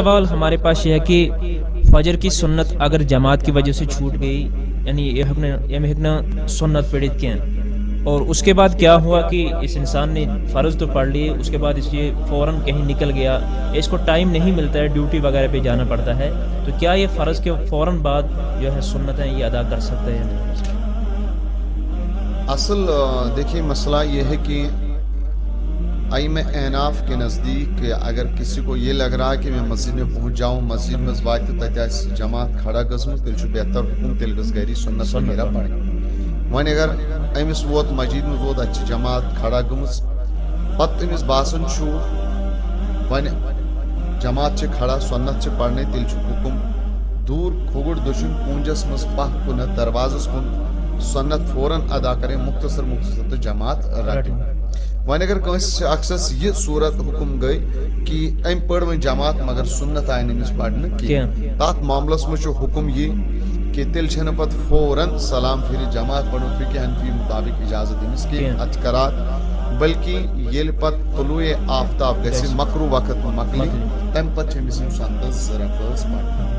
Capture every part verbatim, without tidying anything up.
سوال ہمارے پاس یہ ہے کہ فجر کی سنت اگر جماعت کی وجہ سے چھوٹ گئی، یعنی یہ ہیٚکہِ نہٕ، یہِ ہیٚکہِ نہٕ سنت پٔرِتھ کینٛہہ، اور اس کے بعد کیا ہوا کہ اس انسان نے فرض تو پڑھ لیے، اس کے بعد اس یہ فوراً کہیں نکل گیا، اس کو ٹائم نہیں ملتا ہے، ڈیوٹی وغیرہ پہ جانا پڑتا ہے، تو کیا یہ فرض کے فوراً بعد جو ہے سنتیں یہ ادا کر سکتا ہے یا نہیں؟ اصل آ، دیکھیے، مسئلہ یہ ہے کہ ائمہ احناف کے نزدیک کہ اگر کسی کو یہ لگ رہا ہے کہ میں مسجد میں پہنچ جاؤں، مسجد منٛز واتہِ تَتہِ آسہِ جماعت کھڑا گٔژھمٕژ، تیٚلہِ چھُ بہتر حُکُم، تیٚلہِ گٔژھ گَری سُنت وغیرہ پَرٕنۍ۔ وۄنۍ اگر أمِس ووت، مسجد منٛز ووت، اَتہِ چھِ جماعت کھڑا گٔمٕژ، پَتہٕ أمِس باسان چھُ وۄنۍ جماعت چھِ کھڑا، سُنت چھِ پَرنَے، تیٚلہِ چھُ حُکُم دوٗر کھووُر دٔچھُن کوٗنجَس منٛز پَتھ کُنَتھ دروازَس کُن سُنت فوراً ادا کَرٕنۍ، مختصر مختصر تہٕ جماعت رَٹٕنۍ۔ وۄنۍ اگر کٲنٛسہِ شخصس یہِ صوٗرت حُکُم گٔے کہِ أمۍ پٔر وۄنۍ جماعت مگر سُنت آیہِ نہٕ أمِس پَرنہٕ کینٛہہ، کینٛہہ۔ تَتھ معاملَس منٛز چھُ حُکُم یہِ کہِ تیٚلہِ چھَنہٕ پَتہٕ فوراً سلام پھِرِتھ جماعت پَرُن فقہ حنفی مُطابِق اِجازت أمِس کینٛہہ، کینٛہہ۔ اَتھ چھِ قرار، بلکہِ ییٚلہِ پَتہٕ طلوع آفتاب گژھِ، گژھِ۔ مکروہ وقت مۄکلہِ، مۄکلہِ۔ تَمہِ پَتہٕ چھِ أمِس یِم سُنتَس زٕ رکٲژ پَرنہِ۔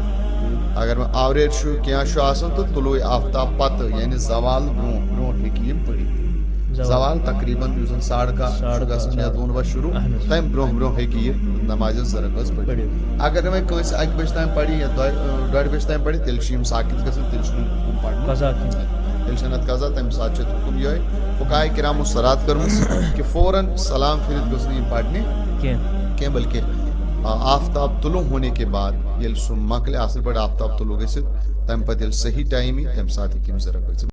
اگر وۄنۍ آوریر چھُ، کینٛہہ چھُ آسان تہٕ طلوع آفتاب پَتہٕ، یعنی زوال برونٛہہ، برونٛہہ ہیٚکہِ یِم پٔرِتھ۔ زوال۔ زوال تقریباً یُس زَن ساڑٕ کاہ ساڑٕ چھُ کاہ، گژھان یا ساڑٕ دۄن بجہِ شروع، اہن حظ۔ تَمہِ برونٛہہ برونٛہہ ہیٚکہِ یہِ نمازِ زٕ رکٲژ پٔرِتھ۔ پٔرِتھ۔ اگر وۄنۍ کٲنٛسہِ اَکہِ بجہِ تام پَرِ یا دۄیہِ، ٲں، ڈۄڈِ بجہِ تام پَرِ، تیٚلہِ چھِ یِم ساقط گژھان، تیٚلہِ چھُنہٕ حُکُم پَرنُک۔ قضا کینٛہہ۔ تیٚلہِ چھَنہٕ اَتھ قضا، تَمہِ ساتہٕ چھِ اَتھ حُکُم یِہوٚے۔ فقہاء کرامو صراط کٔرمٕژ کہِ فوراً سلام پھِرِتھ گوٚژھ نہٕ یہِ پَرنہِ کینٛہہ۔ کینٛہہ، بلکہِ، آ، آفتاب طلوع ہونے کے بعد، ییٚلہِ سُہ مۄکلہِ اَصٕل پٲٹھۍ آفتاب طلوع گٔژھِتھ، تَمہِ پَتہٕ ییٚلہِ صحیح ٹایم یی، تَمہِ ساتہٕ ہیٚکہِ یِم زٕ رکٲژ